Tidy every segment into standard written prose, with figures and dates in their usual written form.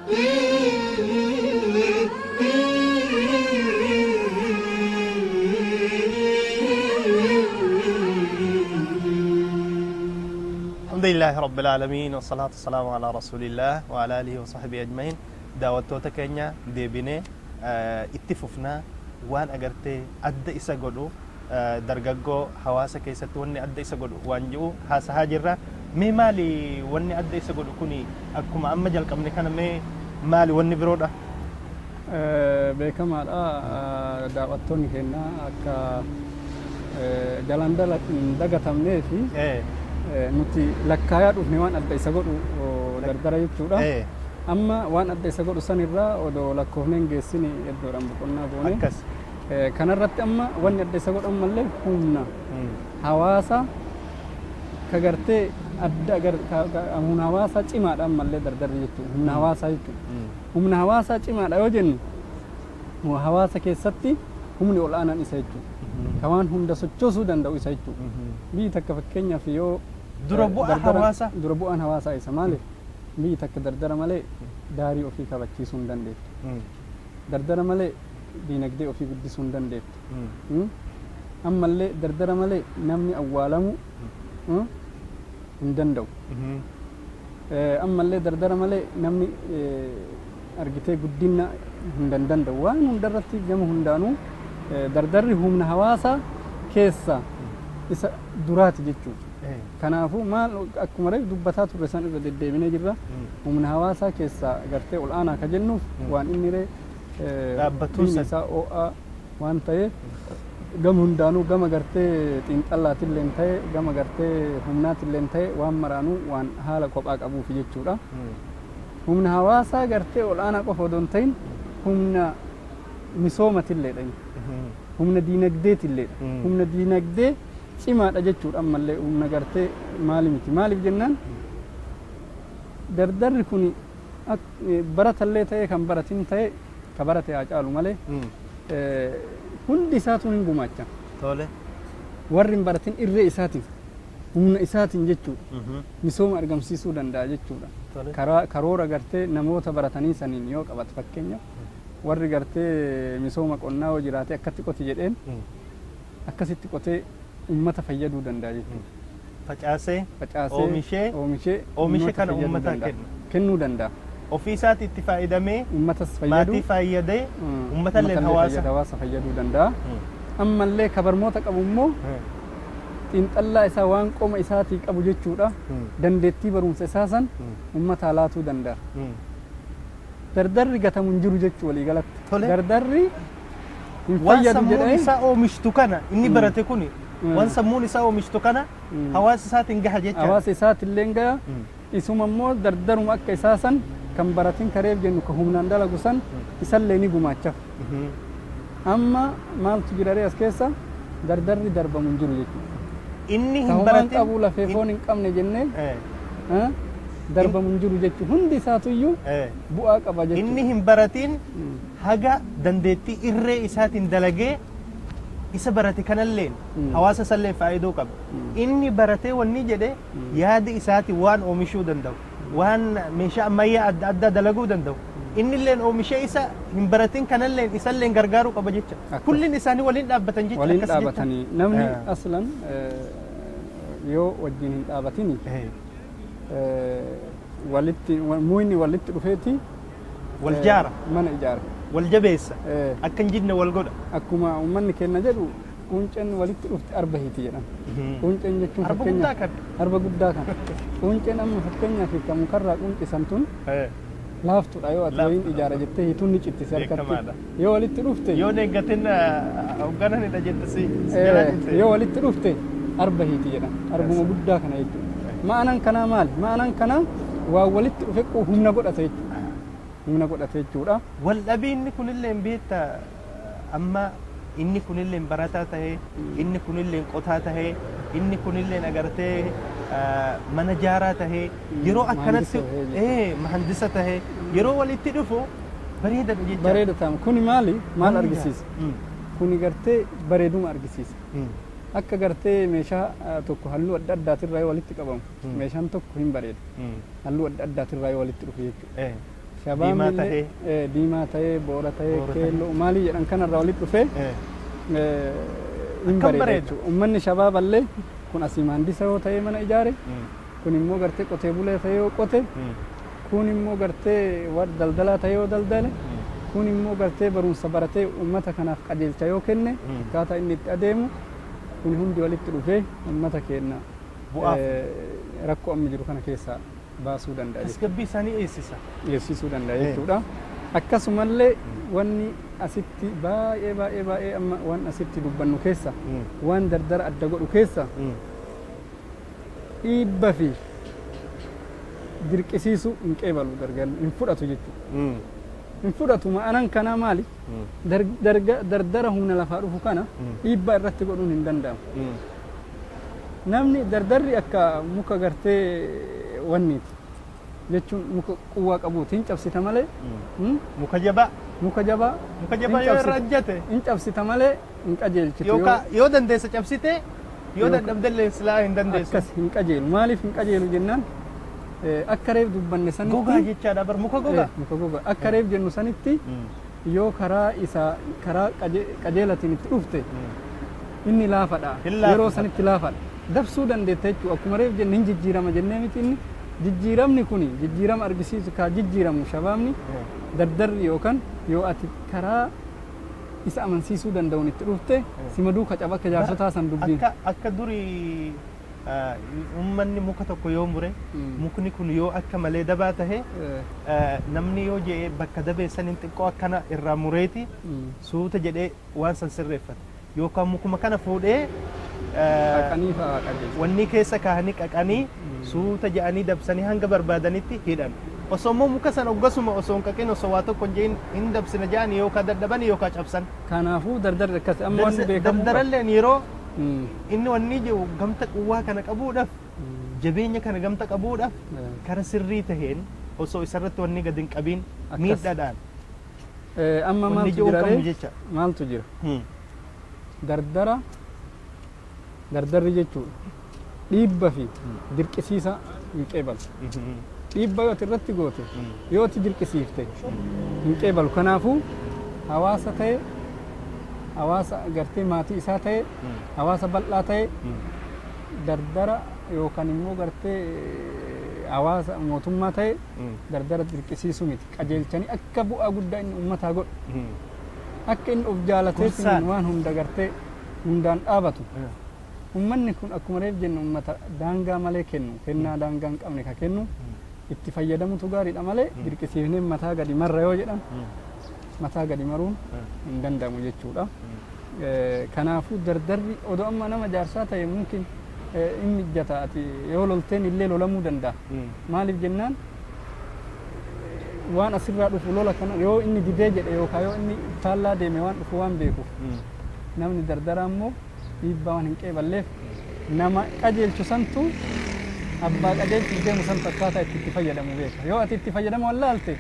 الحمد لله رب العالمين والصلاة والسلام على رسول الله وعلى آله وصحبه أجمعين. Daawwattoota keenya, deebinee itti fufnaa. Waan agartee adda isa godhu, dargaggoo hawaasa keessatti wanni adda isa godhu waan jiru haasahaa jirra. Mee maali wanni adda isa godhu kuni? Akkuma amma jalqabne kana, mee maali wanni biroodha? Beekamaadha, daawwattoonni keenya akka jalaan hin dagatamnee fi nuti lakkaayaa dhufne waan adda isa godhu dardara jechuudha. Amma waan adda isa godhu sanirraa odoo lakkoofneen geessini iddoodhaan boqonnaa goone. Kanarratti amma wanni adda isa godhu ammallee humna hawaasa ka gartee adda humna hawaasaa cimaadha ammallee dardarri jechuudha. Humna hawaasaa jechuudha. Humna hawaasaa cimaadha yoo jennu, hawaasa keessatti humni ol'aanaan isa jechuudha. Ka waan hunda sochoosuu danda'u isa jechuudha. Biyyi takka fakkeenyaaf yoo Dura bu'aa hawaasaa. Dura bu'aan hawaasaa isa. Maaliif? Biyyi takka dardara malee daarii ofii kabachiisuu hin dandeettu. Dardara malee diinagdee ofii guddisuu hin dandeettu. Ammallee dardara malee namni awwaalamuu hin danda'u. Ammallee dardara malee namni argitee guddina hin danda'u. Waan hundarratti gama hundaanuu dardarri humna hawaasaa keessa isa duraati jechuudha. Kanaafuu maal, akkuma reef dubbataa turre san irra deddeebinee jirra. Humna hawaasaa keessaa gartee ol aanaa ka jennuuf waan inni ree Dhaabbatuun isaa ho'aa waan ta'eef, gama hundaanuu, gama gartee xiinxallaatillee ta'e, gama gartee humnaatillee ta'e, waan maraanuu waan haala kophaa qabuuf jechuudha. Humna hawaasaa gartee ol aanaa qofa odoo hin ta'in humna misoomatilleedha. Humna diinagdeetilleedha. Humna diinagdee cimaadha jechuudha. Ammallee humna gartee maali miti. Maaliif jennaan, dardarri kun baratallee ta'e, kan baratin ta'e, ka barate haa caalu malee, hundi isaatu hin gumaacha. Warri hin baratin irree isaatiin, humna isaatiin jechuudha, misooma argamsiisuu danda'a jechuudha. Karoora gartee namoota baratanii saniin yoo qabate, fakkeenyaaf warri gartee misooma qonnaa yoo jiraate, akkatti qoti jedheen, akkasitti qotee ummata fayyaduu danda'a jechuudha. Facaasee, Facaasee, oomishee, oomishee oomisha kana fayyaduu uummataa danda'a. Kenna. Kennuu danda'a. Ofii isaatti itti fayyadamee, Uummatas fayyaduu, maatii fayyadee, uummatallee hawaasa. Hawaasa fayyaduu danda'a. Ammallee ka barmoota qabu immoo xiinxallaa isaa, waan qoma isaatii qabu jechuudha. Dandeettii barumsa isaa san uummataa laatuu danda'a. Dardarri gatamu hin jiru jechuu waliigalatti. Dardarri hin Waan fayyadu sammuun jedhee isaa oomishtu kana, inni barate kuni, waan sammuun isaa oomishtu kana hawaasa isaatiin gaha jecha. Hawaasa isaatillee gaha. Isuma immoo dardaruma akka isaa san kan baratin kareef jennu, ka humnaan dalagu san, isallee ni gumaachaaf. Amma maaltu jira ree as keessa? Dardarri darbamu hin jiru jechuudha. Inni Ka hin homaan baratin qabu lafee foon hin qabne jennee darbamu hin jiru jechuudha. Hundi isaatuyyuu bu'aa qaba jechuudha. Inni hin baratin haga dandeettii irree isaatiin dalagee isa barate kanalleen hawaasa isallee faayiduu qaba. Inni baratee wanni jedhe yaada isaatiin waan oomishuu danda'u, waan meeshaa ammayyaa adda addaa dalaguu danda'u, innilleen oomishee isa hin baratin kanalleen isalleen gargaaruu qaba jecha. Kullin isaanii waliin dhaabbatan jecha. Waliin Akkas jecha. dhaabatanii namni aslan yoo wajjin hin dhaabatini walitti muyni walitti dhufeeti Wal jaara. Mana ijaara. Wal jabeessa. Akka hin jidne wal godha. Akkuma uummanni keenya jedhu, qunceen walitti dhufte arba hiiti jedhan. Qunceen jechuun Arba fakkeenyaaf guddaa kana. Arba guddaa kana. Qunceen amma fakkeenyaaf kan mukarraa quncisan tun laaftuudha. Yoo ati wayiin ijaara jettee hiituun ni cittise harkatti. Beekamaadha. Yoo walitti dhufte Yoo eeggatin hooggananidha jette si jala citte. Yoo walitti dhufte arba hiiti jedhan. Arbuma guddaa kana jechuudha. Ma'anaan kanaa maali? Ma'anaan kanaa waan walitti dhufe humna godhata jechuudha. Humna godhata jechuudha. Wal dhabiinni kunillee beekta, amma inni kunillee barataa tahee, inni kunillee qotaa tahee, inni kunillee agartee mana jaaraa tahee, yeroo akkanatti Mahandisa tahee. Mahandisa tahee yeroo walitti dhufu bareedaadha jecha. Bareeda ta'ama. Kuni maali? Maal argisiisa? Kuni gartee bareeduma argisiisa. Akka gartee meeshaa tokko halluu adda addaatirraa yoo walitti qabamu, meeshaan tokko hin bareeda. Halluu adda addaatirraa yoo walitti dhufu jechuudha. Shabaabni diimaa ta'ee, boora ta'ee, keelloo maalii jedhan kanarraa walitti dhufee hin bareeda jechuudha. Uummanni shabaaballee kun asii maandisa yoo ta'e mana ijaare, kun immoo gartee qotee bulee ta'e yoo qote, kun immoo gartee daldalaa ta'e yoo daldale, kun immoo gartee barumsa baratee uummata kanaaf qajeelcha yoo kenne akkaataa inni itti adeemu kun hundi walitti dhufee uummata keenya rakkoo amma jiru kana keessaa baasuu danda'a. Tasgabbii isaanii eessisa. Eessisuu danda'a jechuudha. Akkasumallee wanni asitti baay'ee baay'ee baay'ee amma waan asitti dubbannu keessa waan dardara adda godhu keessa dhiibba fi dirqisiisuu hin qeebalu dargan hin fudhatu jechuudha. Hin fudhatu ma'anan kanaa maali? Dardara humna lafaa dhufu kana dhiibbaa irratti godhuun hin danda'amu. Namni dardarri akka muka gartee wanniiti jechuun muka quwwaa qabuuti hin cabsita malee. Muka jabaa. Muka jabaa. Muka jabaa yoo irra ajjate. Hin cabsita malee hin qajeelchitu. Yookaan yoo dandeessa cabsite yoo dadhabdellee silaa hin dandeessu. Akkas hin qajeelu maaliif hin qajeelu jennaan akka reef dubbanne sanitti. Gogaa jechaadha bar muka gogaa. Muka gogaa akka reef jennu sanitti yoo karaa isaa karaa qajeelatiin itti dhufte inni laafadha. Yeroo sanitti laafadha. Dabsuu dandeetta jechuudha akkuma reef jenne hin jijjiirama jennee miti inni jijjiiramni kun jijjiirama argisiisu kaa jijjiiramu shabaabni dardarri yookaan yoo ati karaa isa amansiisuu danda'uun itti dhufte sima duuka caba akka jaarsotaa san dubbiin. Akka durii uummanni muka tokko yoo mure mukni kun yoo akka malee dabaa tahe namni yoo jedhee bakka dabee saniin xiqqoo akkana irraa mureeti suuta jedhee waan san sirreeffata yookaan mukuma kana fuudhee wanni keessa kaahanii qaqanii suuta jedhanii dabsanii hanga barbaadanitti hidhan. Osoo immoo muka san oggasuma osoo hin qaqin osoo waa tokko hin jedhin hin dabsina jedhanii yookaan dadhabanii yookaan cabsan. Kanaafuu dardarri akkas amma wanni beekamu. Dardaralleen yeroo inni wanni jiru gamta quwwaa kana qabuudhaaf jabeenya kana gamta qabuudhaaf kara sirrii taheen osoo isarratti wanni gadi hin qabiin miidhadhaan. Amma maaltu jira maaltu jira? Dardara dardarri jechuudha dhiibba fi dirqisiisa hin qeebalu. Dhiibba yoo irratti goote yoo ati dirqisiifte hin qeebalu. Kanaafuu hawaasa ta'e hawaasa gartee maatii isaa ta'e hawaasa bal'aa ta'e dardara yookaan immoo gartee hawaasa mootummaa ta'e dardara dirqisiisu miti qajeelchanii akka bu'aa guddaa inni uummataa godhu akka inni of jaalatee waan hunda gartee hundaan dhaabatu. Uummanni kun akkuma reef jennu uummata daangaa malee kennu kennaa daangaa hin qabne ka kennu itti fayyadamutu gaariidha malee dirqisiifnee mataa gadi marra yoo jedhan mataa gadi maruun hin danda'amu jechuudha. Kanaafuu dardarri odoo amma nama jaarsaa ta'e mumkin hin mijjata ati yoo lolteen illee lolamuu danda'a. Maaliif jennaan waan asirraa dhufu lola kana yoo inni didee jedhe yookaan yoo inni faallaa deeme waan dhufu waan beekuuf namni dardaraa immoo dhiibbaa waan hin qeeballeef nama qajeelchu santu abbaa qajeelchuuf deemu santu akkaataa itti fayyadamu beeka. Yoo ati itti fayyadamu wallaalte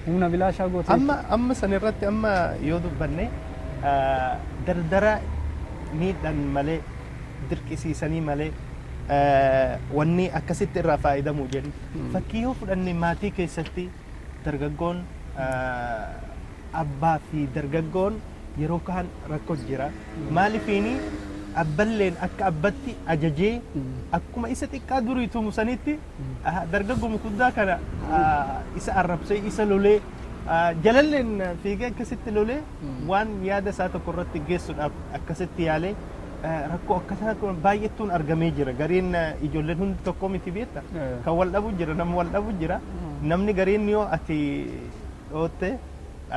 humna bilaashaa goote. Amma san irratti amma yoo dubbanne dardara miidhan malee dirqisiisanii malee wanni akkasitti irraa fayyadamu jennu. Fakkii yoo fudhanne maatii keessatti dargaggoon abbaa fi dargaggoon yeroo kaan rakkoo jira. Maaliifiini abballeen akka abbatti ajajee akkuma isa xiqqaa durii tumu sanitti dargaggoo guddaa kana isa arrabsee isa lolee jalalleen fiigee akkasitti lolee waan yaada isaa tokko irratti geessuudhaaf akkasitti yaalee rakkoo akkasaa kun baay'attuun argamee jira. Gariin ijoolleen hundi tokko miti beekta. Kan wal dhabu jira nama wal dhabu jira. Namni gariin yoo ati dhootte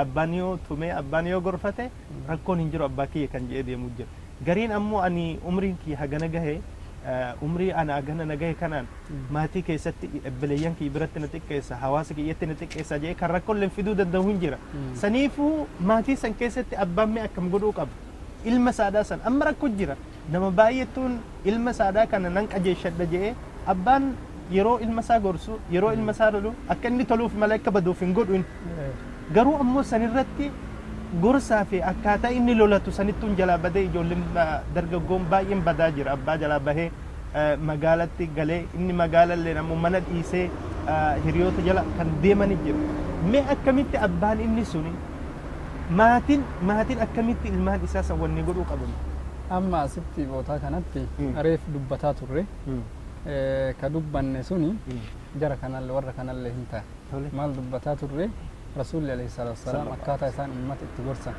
abbaan yoo tumee abbaan yoo gorfate rakkoon hin jiru abbaa kiyya kan jedhee deemu jira. Gariin ammoo ani umriin kiyya hagana gahe umrii ana hagana na gahe kanaan maatii keessatti obboleeyyan kiyya biratti na xiqqeessa hawaasa kiyyatti na xiqqeessa jedhee kan rakkoon fiduu danda'u hin jira. Saniifuu maatii san keessatti abbaan mee akkam godhuu qaba? Ilma saadaa san amma rakkoo jira. Nama baay'eetuun ilma saadaa kana nan qajeeshadha jedhee abbaan yeroo ilma isaa gorsu yeroo ilma isaa lolu akka inni toluuf malee akka baduuf hin godhu. Garuu ammoo sanirratti gorsaa fi akkaataa inni lolatu sanittuun jalaa badee ijoolleen dargaggoon baay'een badaa jira. Abbaa jalaa bahee magaalatti galee inni magaalallee ammoo mana dhiisee Hiriyoota jala kan deemani jiru. Mee akkamitti abbaan inni suni maatiin akkamitti ilmaan isaa san wanni godhuu qaban? Amma asitti bootaa kanatti reef dubbataa turre. Ka dubbanne suni jara kanallee warra kanallee hin taane. Maal dubbataa turre? Rasuulli alayhi salaatu wassalaam akkaataa isaan ummata itti gorsan,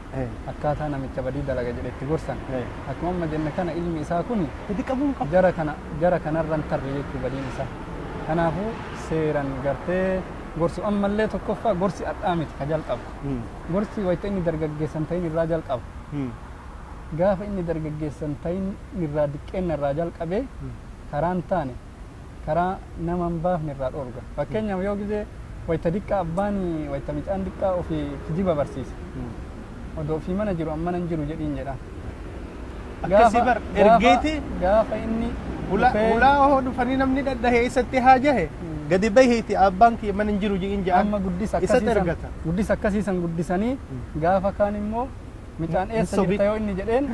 akkaataa namicha badii dalaga jedhe itti gorsan. Akkuma amma jenne kana ilmi isaa kun jara kana jara kanarran tarre jechuu badiin isaa. Kanaafuu seeran gartee gorsu ammallee tokkoffaa gorsi adhaa miti ka jalqabu. Gorsi wayita inni dargaggeessan ta'in irraa jalqabu. Gaafa inni dargaggeessan ta'in irraa diqqeenna irraa jalqabee karaan taane karaa nama hin baafne irraa dhoorga. Fakkeenyaaf yoo gizee wayita diqqaa abbaan wayita mucaan diqqaa ofii kijiba barsiisa. Odoo ofii mana jiru amma nan jiru jedhiin jedha. Akkasii bar ergeeti gaafa inni hulaa hoo dhufanii namni dhadhahee isatti haa jahe gadi bahiiti abbaan kiyya mana hin jiru jedhiin jedhan. Amma guddisa akkasiisan guddisa akkasiisan guddisanii gaafa kaan immoo mucaan eessa jirta yoo inni jedheen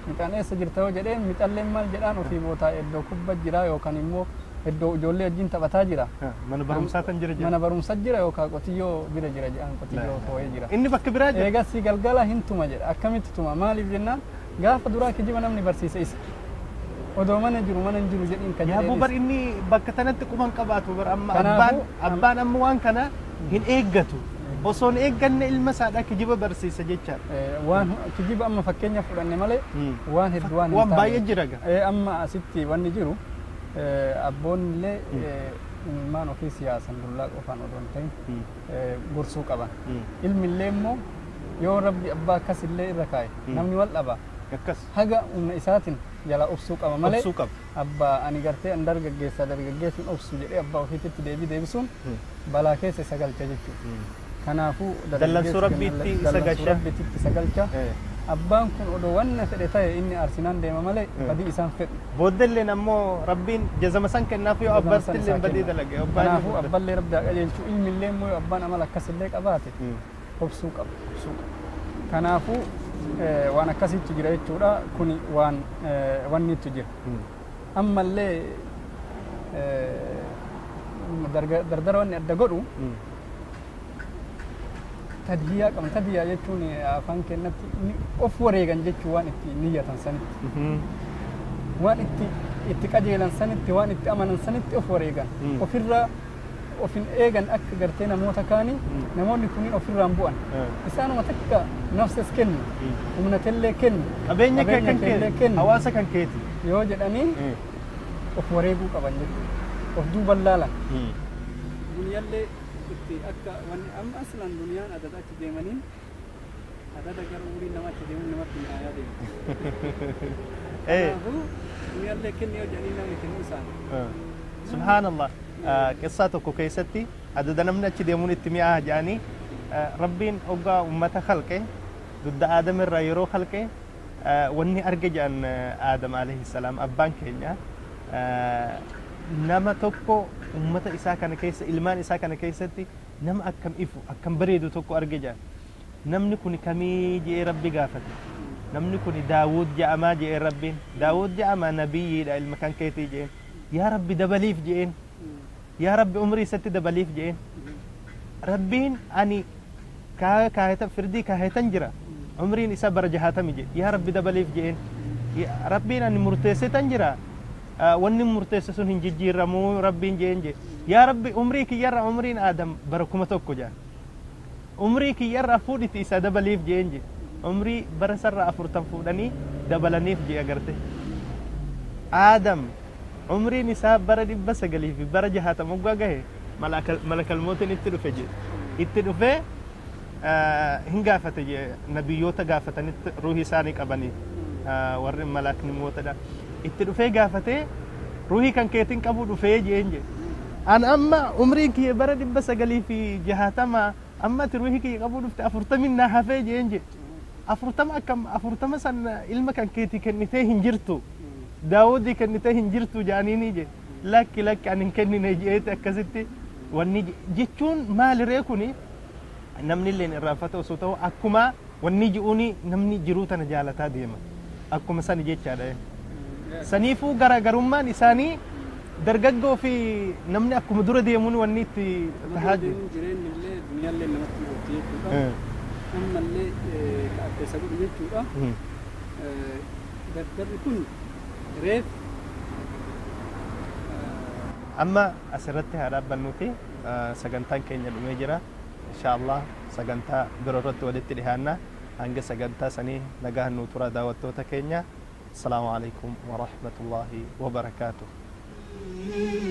mucaan eessa jirta yoo jedheen mucaalleen maal jedhaan ofii bootaa iddoo kubba jira yookaan immoo iddoo ijoollee wajjin taphataa jira. Mana barumsaa kan jira jira. Mana barumsaa jira yookaan qotiyyoo bira jira jedhaan qotiyyoo too'ee jira. Inni bakka biraa jira. Eegas galgala hin tuma jedha akkamitti tuma maaliif jennaan gaafa duraa kijiba namni barsiise isa. Odoo mana jiru mana hin jiru jedhiin kan jedheen. Yaabuu bar inni bakka tanatti quban qabaatu bar amma abbaan amma waan kana hin eeggatu. Osoo hin eegganne ilma isaadhaa kijiba barsiisa jechaadha. Waan kijiba amma fakkeenya fudhanne malee waan hedduu waan waan baay'ee jira gaa. Amma asitti wanni jiru abboonni illee ilmaan ofii siyaasan dullaa qofaan odoo hin ta'in gorsuu qaban. Ilmi illee immoo yoo rabbi abbaa akkas illee irra kaa'e namni wal dhaba. Haga humna isaatiin jala obsuu qaba malee abbaa ani gartee an dargaggeessa dargaggeessin obsu jedhee abbaa ofiititti deebii deebisuun balaa keessa isa galcha jechuudha. Kanaafuu dallansuu rabbiitti isa galcha. Rabbiitti isa galcha. Abbaan kun odoo wanna fedhe ta'e inni arsinaan deema malee badii isaan fedhu. Booddelleen ammoo rabbiin jazama san kennaaf yoo abbaattillee badii dalage. Kanaafuu abballee rabbi haa qajeelchu ilmillee immoo yoo abbaan amala akkasillee qabaate obsuu qaba. Kanaafuu waan akkasiitu jira jechuudha kuni waan wanniitu jira. Ammallee dardara wanni adda godhu tadhiyaa qaban. Tadhiyaa jechuun afaan keenyatti of wareegan jechuun waan itti niyyatan sanitti. Waan itti qajeelan sanitti waan itti amanan sanitti of wareegan. Ofirraa of hin eegan akka gartee namoota kaanii namoonni kunniin ofirraan bu'an. Isaanuma takka nafsas kennu, humnatellee kennu, qabeenya kee kan kee, hawaasa kan keeti yoo jedhanii of wareeguu qaban jechuudha. Of duuban laalan. Duniyaallee itti akka wanni amma aslan duniyaan adada achi deemaniin adada gara umuriin nama achi deemuun namatti mi'aayaa deema. Kanaafuu duniyaallee kenni yoo jedhanii namni kennuu isaani. Subhaanallah. Qissaa tokko keessatti adada namni achi deemuun itti mi'aaha jedhanii rabbiin hoggaa ummata khalqe dugda aadam irraa yeroo khalqe wanni arge jedhan aadam alayhi salaam abbaan keenya nama tokko ummata isaa kana keessa ilmaan isaa kana keessatti nama akkam ifu akkam bareedu tokko arge jedhan namni kun kamii jedhee rabbi gaafate namni kun daawud jedhamaa jedhee rabbiin daawud jedhamaa nabiyyiidha ilma kan keetii jedheen yaa rabbi dabaliif jedheen yaa rabbi umrii isatti dabaliif jedheen rabbiin ani kaayeta firdii kaayetan jira umriin isaa bara jahatami jedhe yaa rabbi dabaliif jedheen rabbiin ani murteessetan jira wanni murteesse sun hin jijjiiramuu rabbiin jedheen jedhe yaa rabbi umrii kiyyarra umriin aadam bara 1000 jedhan umrii kiyyarra fuudhiti isa dabaliif jedheen jedhe umrii bara sarra 40 fuudhanii dabalaniif jedhe agarte aadam umriin isaa bara 900 fi bara 60 waggaa gahe malakalmootiin itti dhufe jedhe itti dhufee hin gaafate jedhe nabiyyoota gaafatanitti ruuhii isaanii qabanii warri malaaknimootadha itti dhufee gaafatee ruuhii kan keetiin qabu dhufee jedheen jedhe an amma umriin kiyya bara 960 amma ati ruuhii kiyya qabu dhufte 40 naa hafee jedheen jedhe 40 akkam 40 san ilma kan keetii kennitee hin jirtu daawudii kennitee hin jirtu jedhaniini jedhe lakki lakki ani hin kennine jedheeti akkasitti wanni jechuun maaliree kuni namni illeen irraanfata osoo ta'u akkuma wanni ji'uuni namni jiruu tana jaalataa deema akkuma sani jechaadha. Saniifuu garaagarummaan isaanii Dargaggoo fi namni akkuma dura deemuun wanni itti tahaa jiru. Jireenyi illee duniyaallee namatti mi'oofti jechuudha. Ammallee ka adda isa godhu jechuudha. Dardarri kun reef Amma asirratti haa dhaabbannuti sagantaan keenya dhumee jira. Insha Allah sagantaa biroo irratti walitti dhihaanna. Hanga sagantaa sanii nagaan nuu tura daawwattoota keenya. Assalaamu alaikum wa rahmatullahi wa barakaatuh. Mm-hmm.